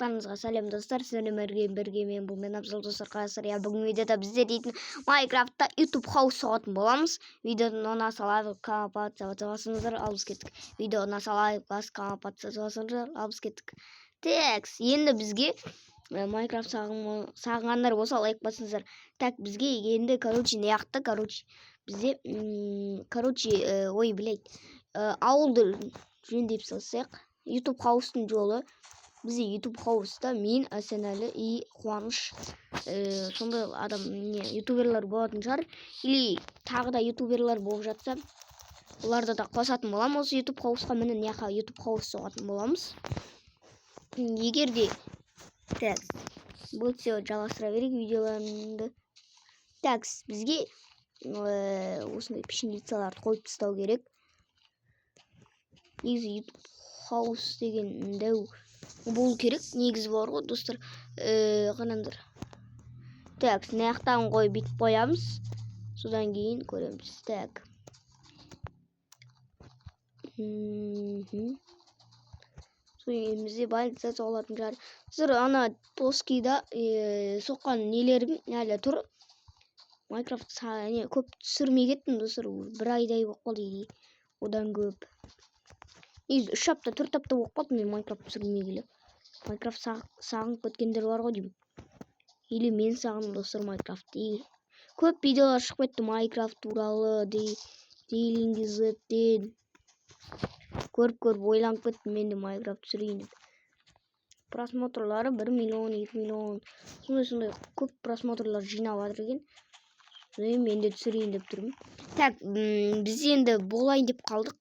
Барлығыңызға сәлем, достар! Сіздермен бірге мен, бұл мен, Абзал. Достар, қалайсыздар? Иә, бүгінгі видеода біздер дейтін Майнкрафтта YouTube House соғатын боламыз. Видеоны ұнаса, лайк, канал подписаться басыңыздар. Ал біз кеттік. Видео ұнаса, лайк бас, канал подписаться басыңыздар. Ал біз кеттік. Так, енді бізге Майнкрафт сағынғандар болса, лайк басыңыздар. Так, бізге енді, короче, мына жақта, короче, бізде, короче, ой, блядь, ауылды жөндеп салсақ, YouTube House-тың жолы. Бізде YouTube House-та мен, Асанәлі и Қуаныш, сондай адам, не, ютуберлар болатын шығар. Или тағы да ютуберлар болып жатса, оларды да қосатын боламын осы YouTube House-қа. Міне, мына жаққа YouTube House соғатын боламыз. Егер де, так, бұл, все, жалғастыра берейік видеоларымды. Так, бізге осындай пшеницаларды қойып тастау керек. Негізі YouTube House деген дәу болу керек негізі, бар ғой, достар, қараңдар. Так, мына жақтан қойып, бүйтіп қоямыз, содан кейін көреміз. Так, содан кейін бізде больница соғылатын шығар. Достар, ана плоскийда соққан нелерім әлі тұр. Майнкрафт не көп түсірмей кеттім, достар, бір айдай болып қалды или одан көп. Негізі 3 апта, 4 апта болып қалды мен Майнкрафт түсірмегелі. Майнкрафт сағынып кеткендер бар ғой деймін, или мен сағындым, достар, Майнкрафтты. Көп видеолар шығып кетті Майнкрафт туралы, Дейлингзеттен көріп көріп ойланып кеттім мен де Майнкрафт түсірейін деп. Просмотрлары 1 миллион, 2 миллион, сондай сондай көп просмотрлар жинап жатыр екен. Содан мен де түсірейін деп тұрмын. Так, біз енді болайын деп қалдық.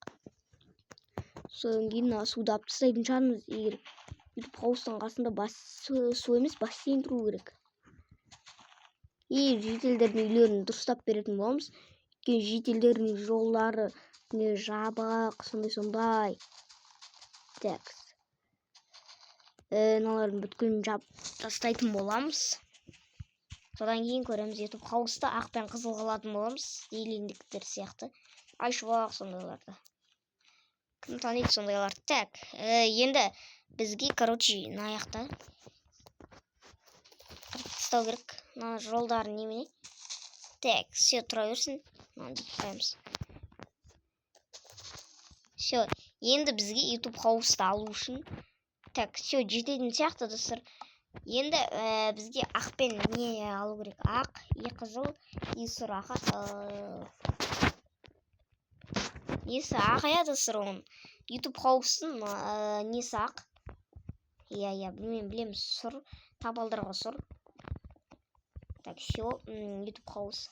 Содан кейін мына суды алып тастайтын шығармыз. Егер өйтіп хаустың қасында бас су емес, бассейн тұру керек. И жительдердің үйлерін дұрыстап беретін боламыз, өйткені жительдердің жолдары не жабық, сондай сондай. Так, мыналардың бүткілін жабып тастайтын боламыз. Содан кейін көреміз. Ютуб хауста ақ пен қызыл қылатын боламыз, дейлиндіктер сияқты, айшуақ, сондайларды кім таниды, сондайларды. Так, енді бізге, короче, мына жақта қырып тастау керек мына жолдарын, немене. Так, все, тұра берсін. Мынаны бүйтіп қоямыз. Все, енді бізге YouTube хаусты алу үшін, так, все, жететін сияқты, достар. Енді бізге ақ пен не алу керек? Ақ и қызыл и сұр. Аха, несі ақ, иә, достар, оның YouTube хаустың несі ақ. Иә, білмеймін, білемін, сұр, табалдырығы сұр. Так, все, YouTube хаус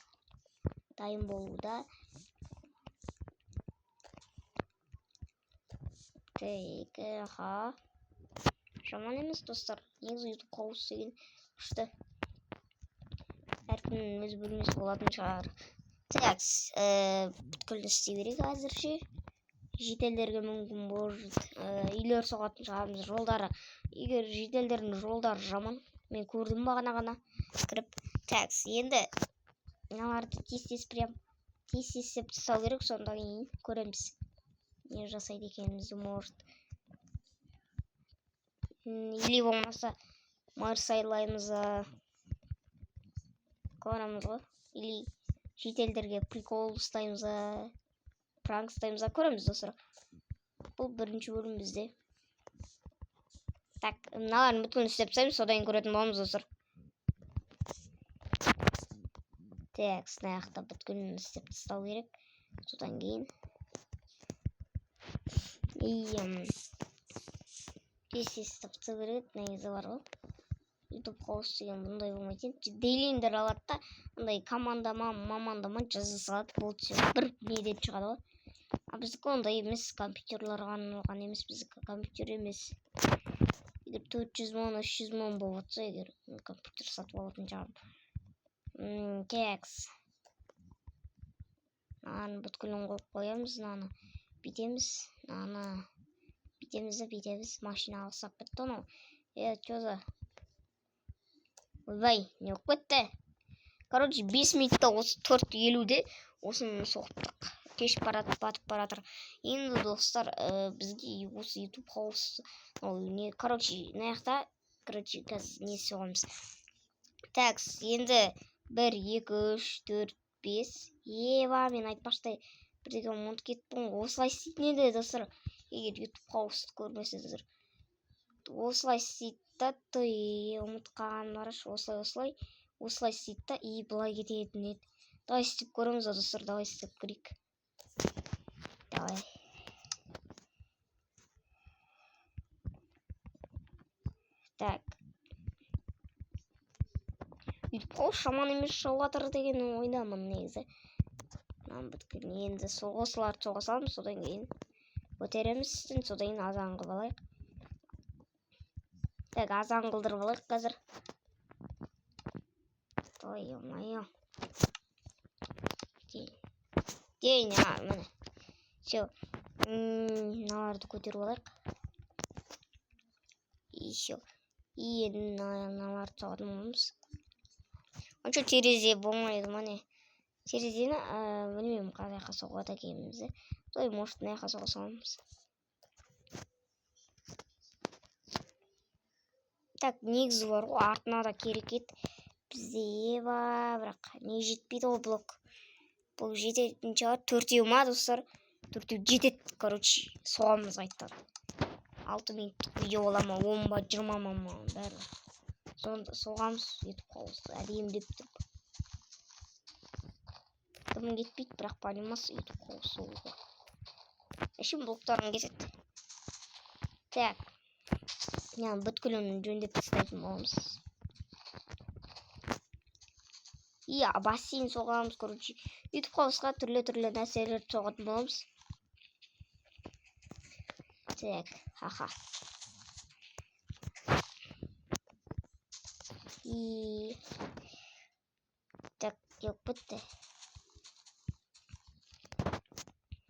дайын болуда. Так, аха, жаман емес, достар. Негізі YouTube хаус деген күшті, әркімнің өз бөлмесі болатын шығар. Так, бүткіл істей берейік әзірше. Жительдерге мүмкін, может, үйлер соғатын шығармыз. Жолдары, егер жительдердің жолдары жаман, мен көрдім бағана ғана кіріп. Так, енді мыналарды тез тез, прям тез тез істеп тастау керек. Содан кейін көреміз не жасайды екенімізді. Может, или болмаса мэр сайлаймыз, көреміз ғой, или жительдерге прикол ұстаймыз, пранк ұстаймыз, көреміз, достар. Бұл бірінші бөлім бізде. Так, мыналардың бүткілін істеп тастаймыз, содан кейін көретін боламыз, достар. Так, мына жақта бүткілін істеп тастау керек. Содан кейін и тез тез істеп тастау керек еді негізі, бар ғой. Ютуб хаус деген бұндай болмайды еді. Дейлиндер алады да, андай команда ма, маманда ма жаза салады, болды, все, бір неден шығады ғой. А біздікі ондай емес, компьютерларға арналған емес, біздікі компьютер емес. Егер 400 000, 300 000 болып жатса егер, компьютер сатып алатын шығармын. Такс, мынаны бүткілін қойып қоямыз, мынаны бүйтеміз, мынаны бүйтеміз да бүйтеміз. Машина ұқсап кетті анау. Е, че за, ойбай, не болып кетті? Короче, 5 минутта, осы 4:50-де осыны соқтық. Кеш барат, батып бара жатыр енді, достар. Бізге осы YouTube хаус не, короче, мына жақта Короче, қазір не соғамыз. Так, енді 1, 2, 3, 4, 5. Еба, мен айтпақшыдай бірдеңе ұмытып кеттім ғой. Осылай істейтін еді, достар. Егер YouTube House-ты көрмесеңіздер. Осылай істейді да, той, ұмытып қалғаным қарашы. Осылай, осылай, осылай істейді да, и былай кететін еді. Давай істеп көреміз, достар, давай істеп көрейік. Давай. Так. YouTube House жаман емес шығып жатыр деген ойдамын негізі. Мынаны бүткіл енді осыларды соға саламыз, содан кейін көтереміз үстін, содан кейін азан қылып алайық. Так, азан қылдырып алайық қазір. Ой, ё-моё. День, а, міне. Всё. Мыналарды көтеріп алайық. И всё. И енді мыналарды соғатын боламыз. Онша терезе болмайды ма, не? Терезені, білмеймін, қай жаққа соғады екенбіз. Той, может, мына жаққа соға саламыз. Так, негізі бар ғой, артына да керек еді. Бізде еба, бірақ не жетпейді ғой блок. Блок жететін шығар. Төртеу ма, достар? Төртеу жетеді, короче, соғамыз қайтадан. 6 минуттық видео бола ма, 10 ба, 20 ма, бәрі. Сонда соғамыз, етіп қаламыз, әдемілеп тұрып. Дым кетпейді, бірақ понимас өйтіп қол соғуға. Әшейін блоктарың кетеді. Так. Яғни бүткілін жөндеп тастайтын боламыз. И бассейн соғамыз, короче. Өйтіп қалысқа түрлі-түрлі нәрселерді соғатын боламыз. Так, ха-ха. И так, жоқ бітті.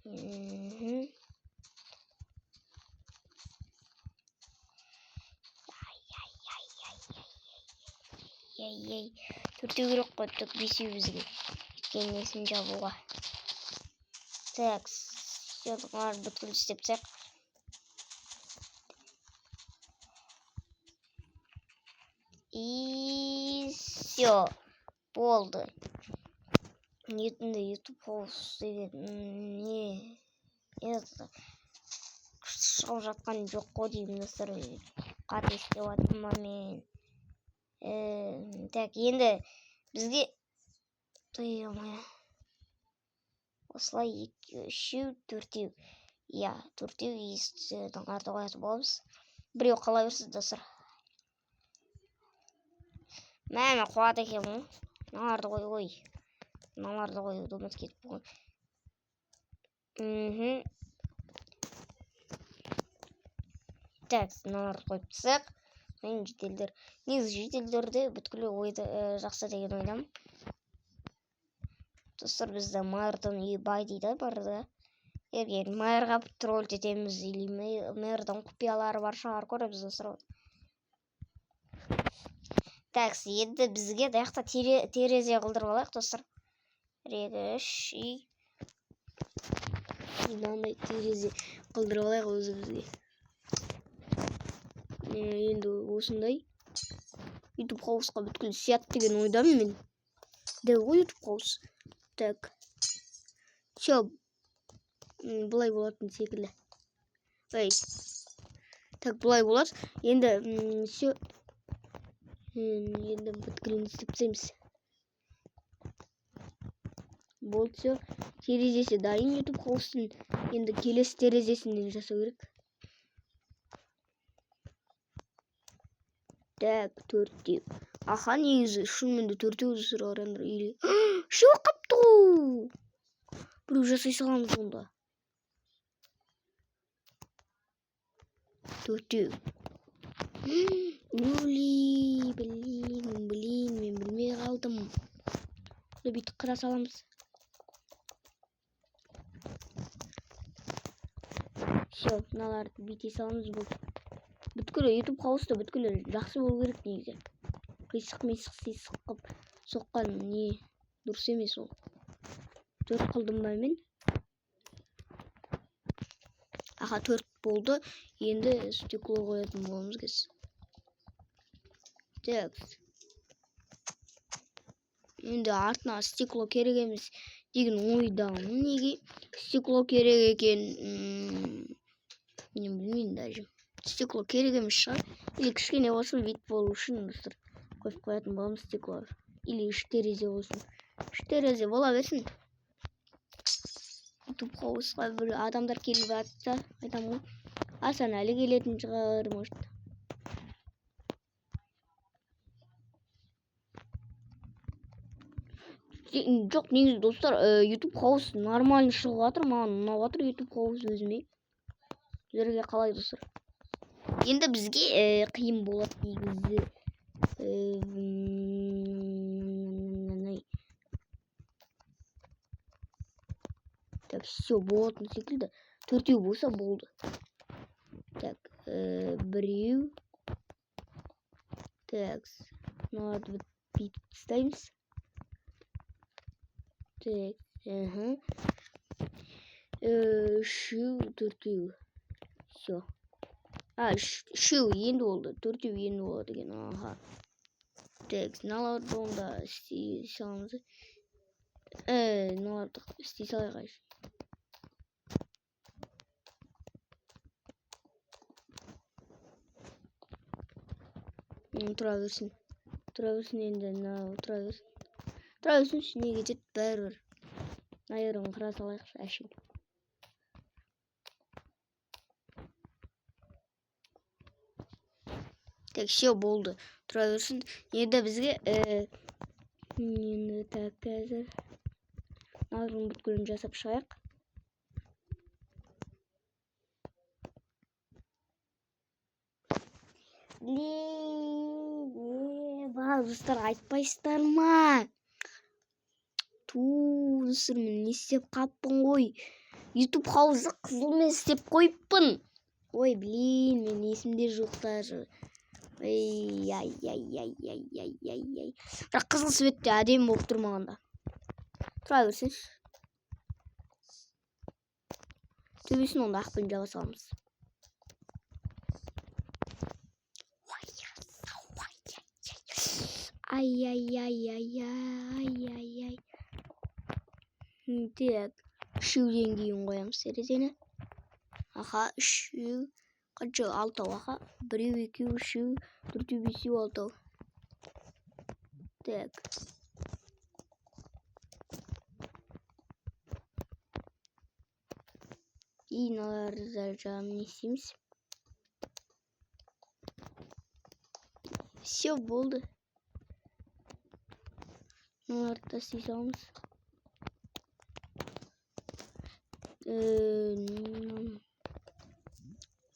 Ай-ай-ай-ай-ай-ай. Төртеу керек қой, тек бесеу бізге. Өйткені несін жабуға. Так, всё, бүткіл істеп тастайық. И всё, болды. Енді YouTube House деген не это шығып жатқан жоқ қой деймін, достар. Қате істеп жатырмын ба мен? Так, енді бізге, ё-моё, осылай екі, үшеу, төртеу. Иә, төртеу арды қоятын боламыз. Біреу қала берсін, достар. Мә, мен қуады екенмін ғой. Мыналарды қой, ой. Мыналарды қоюды ұмытып кетіппін ғой. Так, мыналарды қойып тастайық. Мен жительдер. Негізі жительдерде бүткіл ойды жақсы деген ойдамын. Достар, бізде мэрдің үйі бай дейді барды. Егер мэрға тролль етеміз или мэрдің құпиялары бар шығар, көреміз, достар. Так, енді бізге мына жақта терезе қылдырып алайық, достар. 1, 2, 3 и мынандай терезе қылдырып алайық өзімізге. Енді осындай YouTube House-қа бүткіл сияды деген ойдамын мен. Дәу ғой YouTube House. Так. Всё. Былай болатын секілді. Ой. Так, былай болады. Енді всё. Енді бүткілін істеп тастаймыз. Болды, всё. Терезесі дайын YouTube House-тың. Енді келесі терезесін жасау керек. Так, төртеу. Аха, негізі шынымен де төртеу, достар, қараңдар. Или үшеу қапты ғой. Біреу жасай саламыз онда. Төртеу. Өлей, блин, блин, мен білмей қалдым. Бүйтіп қыра саламыз. Всё, мыналарды бүйте саламыз, болды. Бүткіл YouTube House-та бүткіл жақсы болу керек негізі. Қисық-мисық сисық қылып соққан не дұрыс емес ол. 4 қылдым ба мен? Аха, 4 болды. Енді стекло қоятын боламыз қазір. Так, енді артына стекло керек емес деген ойдамын. Неге стекло керек екен, мен білмеймін даже. Стекло керек емес шығар, или кішкене болсын, вид болу үшін, достар, қойып қоятын боламыз стекло. Или үш терезе болсын, үш терезе бола берсін. Ютуб хаусқа бір адамдар келіп жатса, айтамын ғой, Асан әлі келетін шығар, может. Жоқ, негізі, достар, Ютуб хаус нормально шығып жатыр, маған ұнап жатыр Ютуб хаус өзіме. Сіздерге қалай, достар? Енді бізге қиын болады негізі. Так, все болатын секілді. Төртеу болса болды. Так, біреу. Так, мыналарды бүйтіп тастаймыз. Так, ага. Үшеу, төртеу. Все. А, үшеу енді болды. Төртеу енді болады екен. Аха. Так, мыналарды онда істей саламыз. Мыналарды істей салайық. Тұра берсін. Тұра берсін енді, мынау тұра берсін. Тұра берсін, не кетеді бәрібір. Мына жерін қыра салайықшы әшейін. Так, все болды. Тұра берсін. Енді бізге, енді так, қазір мыналардың бүткілін жасап шығайық. Блин, достар, айтпайсыздар ма? Ту, достар, мен не істеп қаппын ғой? Ютуб хаузды қызылмен істеп қойыппын. Ой, блин, мен есімде жоқ даже. Ай, ай, ай, ай, ай, ай, ай, ай. Бірақ қызыл цветте әдемі болып тұр маған да. Тұра берсінші. Төбесін онда ақпен жаба саламыз. Ай, ай, ай, ай, ай, ай, ай. Так, үшеуден кейін қоямыз терезені. Аха, үшеу, қанша, алтау, аха. Біреу, екеу, үшеу, төртеу, бесеу, алтау. Так. И мыналарды да жағын не істейміз? Все болды. Мыналарды да істей саламыз.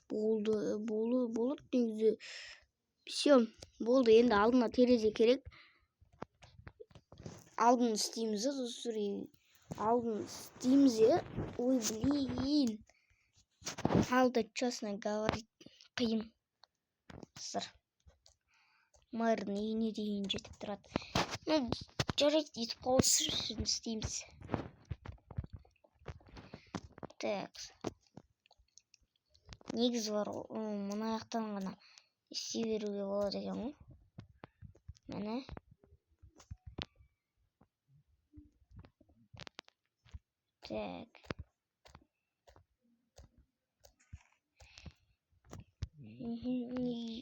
Болды, болды, болады негізі. Все, болды. Енді алдына терезе керек. Алдын істейміз, достар. Алдын істейміз, е. Ой, блин. Алды, честно говорить, қиын. Достар. Мэрдің үйіне дейін жетіп тұрады. Ну, жарайды, ютуб хаус үшін істейміз. Так. Негізі бар, мына жақтан ғана істей беруге болады екен ғой. Міне. Так.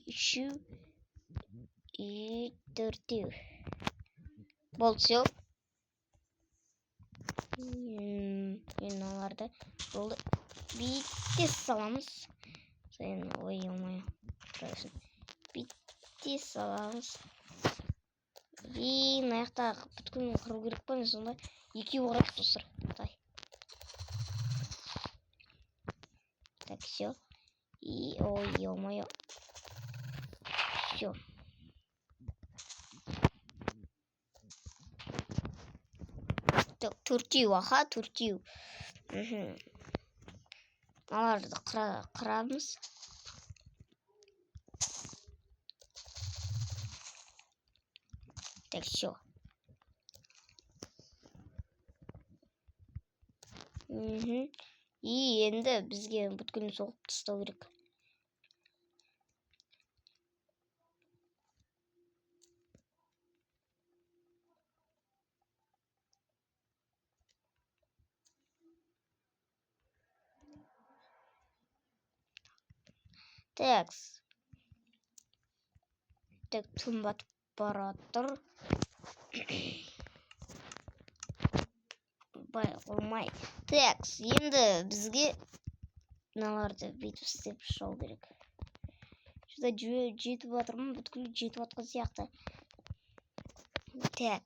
Үшеу, и төртеу. Болды, все. Енді мыналарды болды. Бүйте саламыз. Сен, ой, ё-моё, тұра берсін. Бүйте саламыз. И мына жақта бүткілін қыру керек па, мен сонда екеу қырайық, достар. Давай. Так, все. И, ой, ё-моё. Все. Так, төртеу, аха, төртеу. Мыналарды қырамыз. Так, все. И енді бізге бүткілін соғып тастау керек. Так. Так, түн батып баратыр. Бай қоймай. Так, енді бізге мыналарды бүйтіп істеп шығу керек. Что-то жетіп жатырмын, бүткіл жетіп жатқан сияқты. Так.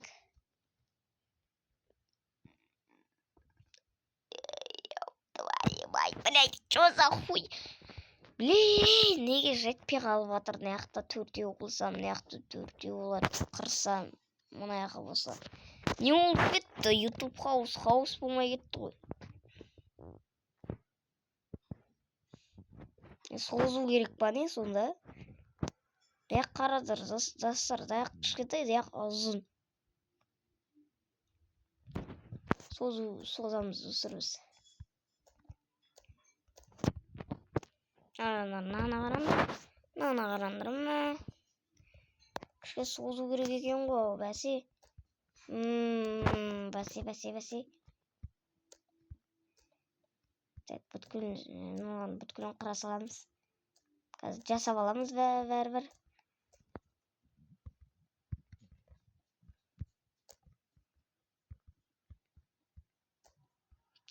Твою мать, блядь, что за хуй? Блин, неге жетпей қалып жатыр? Мына жақта төртеу қылсам, мына жақта төртеу болады, қырсам, мына жаққа болса. Не болып кетті? YouTube хаус, хаус болмай кетті ғой. Созу керек па не сонда? Даяқ қараңдар, жастар, даяқ кішкентай, даяқ ұзын. Созу, созамыз достар біз. Мынаны қараңдар, мынаны қараңдар, мына. Кішкене созу керек екен ғой, бәсе. Бәсе, бәсе, бәсе. Так, бүткіл, мынаны бүткілін қыра саламыз. Қазір жасап аламыз бәрібір.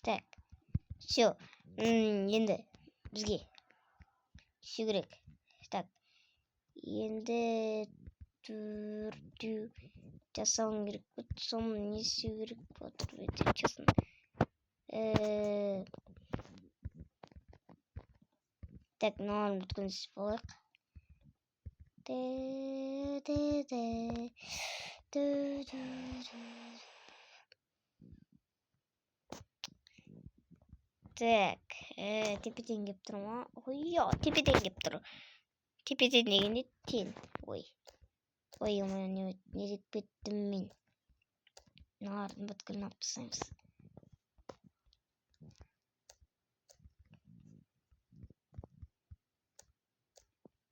Так, все. Енді бізге істеу керек. Так, енді төртеу жасауым керек. Соны не істеу керек отыр, өте честно. Так, мыналарын бүткілін істеп алайық. Те, те, те. Ту, ту, ту. Так, тепеден келіп тұр ма? Ой, тепеден келіп тұр. Тепеден дегенде тең. Ой. Ой, ой, не деп кеттім мен. Мыналардың бүткілін алып тастаймыз.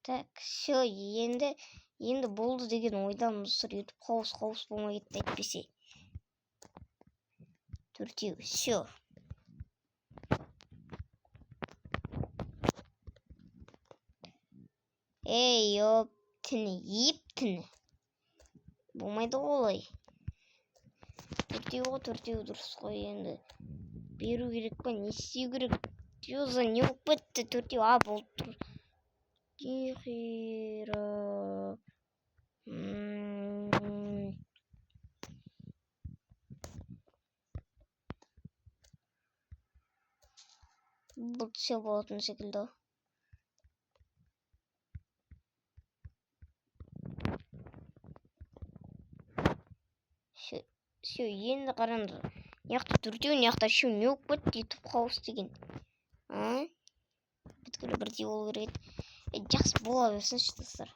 Так, все, енді болды деген ойдамын, достар. YouTube хаус, хаус болмай кетті әйтпесе. Төртеу, все. Ей, ёптіні, ептіні. Болмайды ғой олай. Төртеу ғой, төртеу дұрыс қой енді. Беру керек па, не істеу керек? Чё за не болып кетті? Төртеу, а, болып тұр. Нихера. Бұл все болатын секілді. Все, все, енді қараңдар. Мына жақта төртеу, мына жақта үшеу. Не болып кетті? YouTube хаус деген. А? Бүткіл бірдей болу керек еді. Жақсы бола берсінші, достар.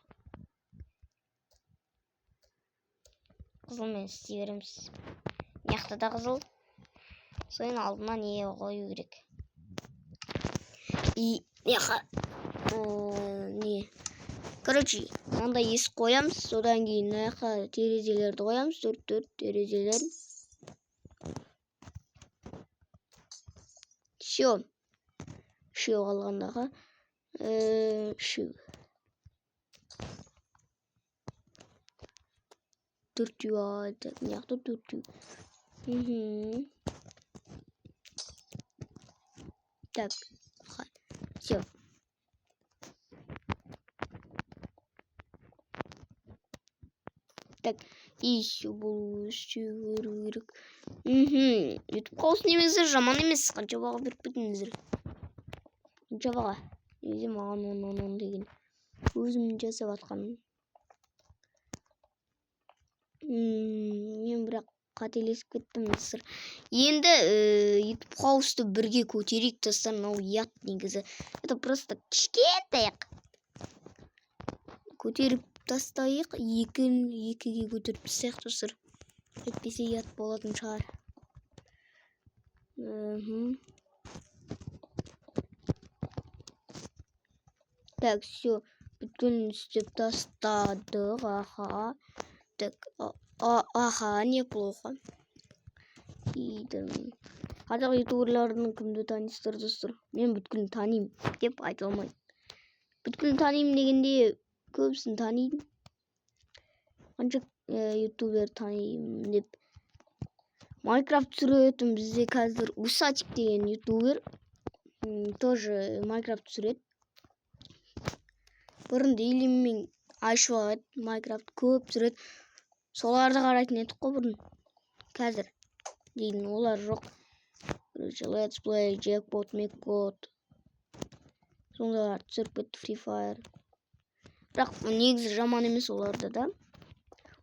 Қызылмен істей береміз. Мына жақта да қызыл. Соның алдына не қою керек? И мына жаққа, не? Короче, мынандай есік қоямыз, содан кейін мына жаққа терезелерді қоямыз, төрт-төрт терезелер. Все. Үшеу қалғандағы. Үшеу. Төртеу, а, так, мына жақта төртеу. Так, все. Так, еще бұл істеу керек. YouTube хаус немесе жаман емес. Қанша баға беріп кеттіңіздер? Қанша баға? Негізі маған он, он, он деген. Өзім жасап жатқаным. Мен бірақ қателесіп кеттім, достар. Енді YouTube хаусты бірге көтерейік, достар. Мынау ұят негізі. Это просто кішкентай ақ. Көтеріп тастайық. Екіге көтеріп тастайық, достар. Әйтпесе ұят болатын шығар. Так, все. Бүткілін істеп тастадық. Аха. Так, аха, неплохо. Идем. Қазақ ютуберларының кімді танисыздар, достар? Мен бүткілін танимын деп айта алмаймын. Бүткілін танимын дегенде, көбісін танимын. Қанша ютубер танимын деп. Майнкрафт түсіретін бізде қазір Усатик деген ютубер тоже Майнкрафт түсіреді. Бұрын Дейлин мен Айшуақ еді, Майнкрафт көп түсіреді. Соларды қарайтын едік қой бұрын. Қазір дейтін олар жоқ. Короче, летсплей, джекпот, мекпот, сондайлар түсіріп кетті, Free Fire. Бірақ негізі жаман емес оларда да.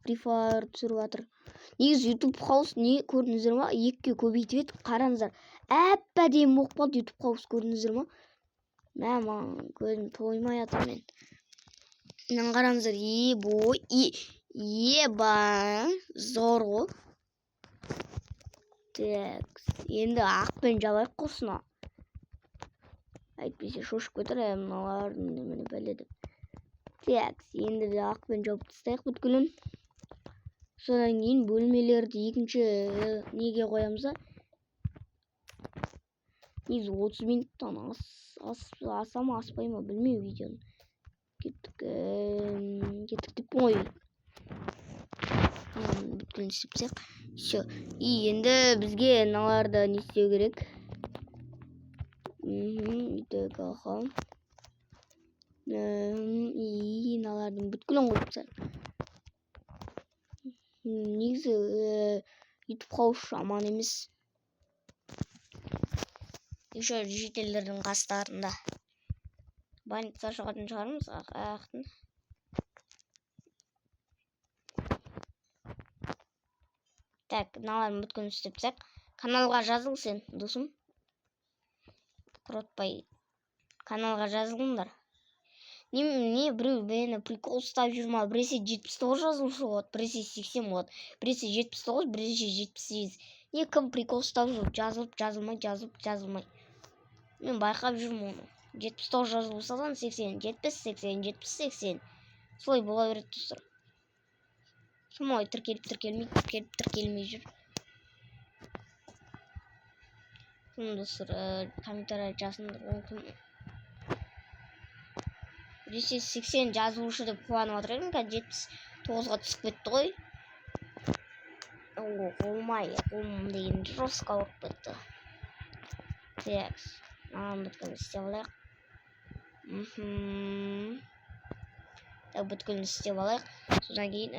Free Fire түсіріп жатыр. Негізі YouTube House не, көрдіңіздер ма? Екіге көбейтіп едік, қараңыздар. Әп әдемі болып қалды YouTube House, көрдіңіздер ма? Мә, маған көзім тоймай жатыр мен. Мынаны қараңыздар, ебой, еба, зор ғой. Так, енді ақпен жабайық қосына. Әйтпесе шошып кетер, мыналардың немене бәле деп. Так, енді біз ақпен жауып тастайық бүткілін. Содан кейін бөлмелерді екінші неге қоямыз да? Негізі 30 минуттан аса ма, аспай ма, білмеймін видеоны. Кеттік, кеттік деп қой. Бүткілін істеп тастайық. Все. И енді бізге мыналарды не істеу керек? Так, аха. И мыналардың бүткілін қойып тастайық. Негізі YouTube House жаман емес. Еще жительдердің қастарында. Больница шығатын шығармыз ақтын. Так, мыналардың бүткілін істеп тастайық. Каналға жазыл сен, досым. Құрытпай. Каналға жазылыңдар. Не біреу мені прикол ұстап жүр ма? Біресе 79 жазылушы болады, біресе 80 болады, біресе 79, біресе 78. Не, кім прикол ұстап жүр? Жазылып, жазылмай, жазылып, жазылмай. Мен байқап жүрмін оны. 79 жазылсадан 80, 70, 80, 70, 80. Солай бола береді, достар. Кім ой тіркеліп, тіркелмей, тіркеліп, тіркелмей жүр. Кім, достар, комментарий жазыңдар. Оны кім? Біресе 80 жазылушы деп қуанып жатыр едім, қазір 79-ға түсіп кетті ғой. О, болмай, қолым деген жестко ауырып кетті. Так, мынаны бүткілін істеп алайық. Так, бүткілін істеп алайық. Содан кейін,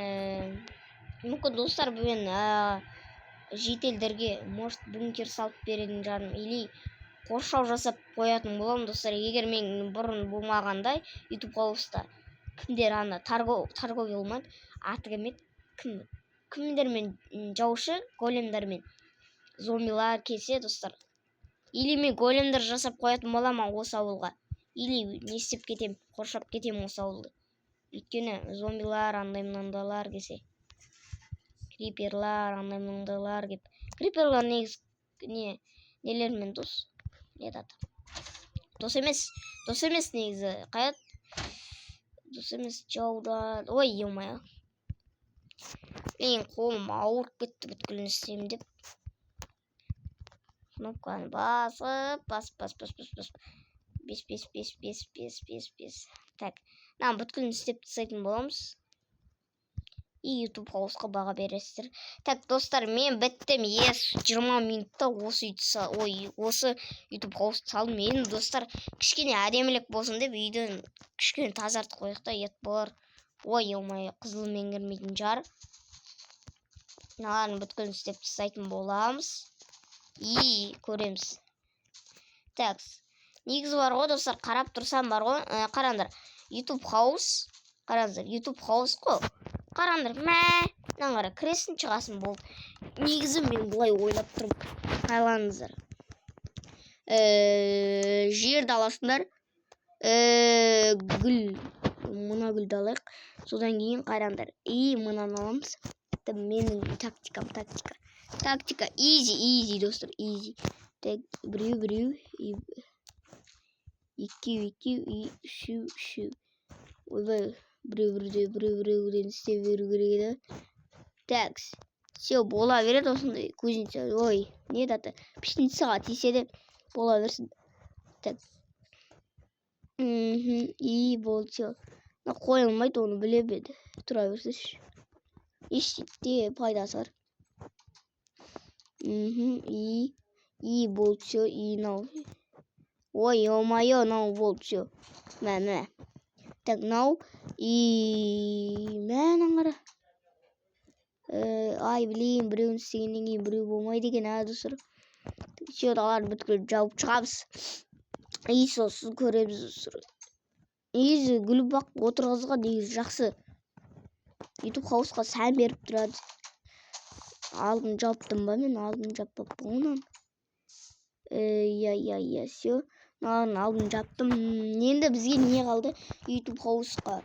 мүмкін, достар, бүгін жительдерге, может, бункер салып беретін шығармын или қоршау жасап қоятын боламын, достар. Егер мен бұрын болмағандай YouTube House-та кімдер ана торговый болмады, аты кім еді, кім кімдермен жаушы големдармен зомбилар келсе, достар, или мен големдер жасап қоятын боламын осы ауылға, или не істеп кетем, қоршап кетемін осы ауылды. Өйткені зомбилар, андай мынандайлар келсе, криперлар, андай мынандайлар келіп, криперлар негізі не нелермен дос, не аты, дос емес, дос емес негізі, қай дос емес, жаудар. Ой, ё-моё, менің қолым ауырып кетті бүткілін істеймін деп. Кнопканы басып, басып, басып, басып, басып, басып, бес, бес, бес, бес, бес, бес, бес. Так, мынаны бүткілін істеп тастайтын боламыз. И YouTube House-қа баға бересіздер. Так, достар, мен біттім. Ес, 20 минутта осы үйді, ой, осы YouTube House-ты салдым. Енді, достар, кішкене әдемілік болсын деп үйден кішкене тазартып қояйық та, ұят болар. Ой, ё-моё, қызылмен кірмейтін жар. Мыналардың бүткілін істеп тастайтын боламыз. И көреміз. Так, негізі бар ғой, достар, қарап тұрсам бар ғой, қараңдар. YouTube House, қараңыздар, YouTube House қой. Қараңдар, мә, мынаны қара, кіресің, шығасың, болды. Негізі мен былай ойлап тұрмын. Қараңыздар. Жерді аласыңдар. Гүл, мына гүлді алайық. Содан кейін қараңдар. И мынаны аламыз. Это менің тактикам, тактика. Тактика, изи, изи, достар, изи. Так, біреу, біреу, екеу, екеу, и үшеу, үшеу. Ойбай, біреу, біреу, біреу, біреуден істей беру керек еді. Так, все, бола береді осындай кузница. Ой, не аты, пшеницаға тисе де бола берсін. Так. И болды, все. Мына қойылмайды, оны біле еді, тұра берсінші, ештеңе пайдасы бар. И болды, все. И мынау, ой, ё-моё, мынау болды, все, мә, мә. Так, мынау и мә, мынаны қара. Ай, блин, біреуін істегеннен кейін біреу болмайды екен, ә, достар? Все, мыналарды бүткіл жауып шығамыз и сосын көреміз, достар. Негізі гүл бақ отырғызған негізі жақсы, Ютуб хаусқа сән беріп тұрады. Алдын жаптым ба мен? Алдын жаппаппын ғой мынаны. Иә, все, мыналардың алдын жаптым. Енді бізге не қалды Ютуб хаусқа?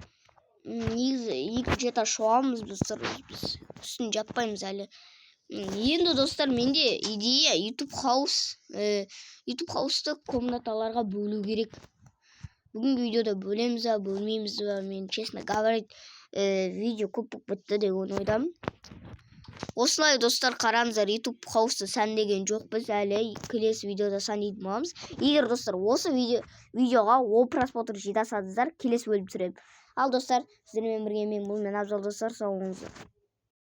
Негізі екінші этаж соғамыз, достар, біз үстін жаппаймыз әлі. Енді, достар, менде идея: Ютуб хаус, Ютуб хаусты комнаталарға бөлу керек. Бүгінгі видеода бөлеміз ба, бөлмейміз ба? Мен, честно говорить, видео көп болып кетті деген ойдамын. Осылай, достар, қараңыздар, Ютуб хаусты сәндеген жоқпыз әлі, келесі видеода сәндейтін боламыз. Егер, достар, осы видеоға 10 просмотр жинасаңыздар, келесі бөлім түсіремін. Ал, достар, сіздермен бірге мен, бұл мен, Абзал. Достар, сау болыңыздар.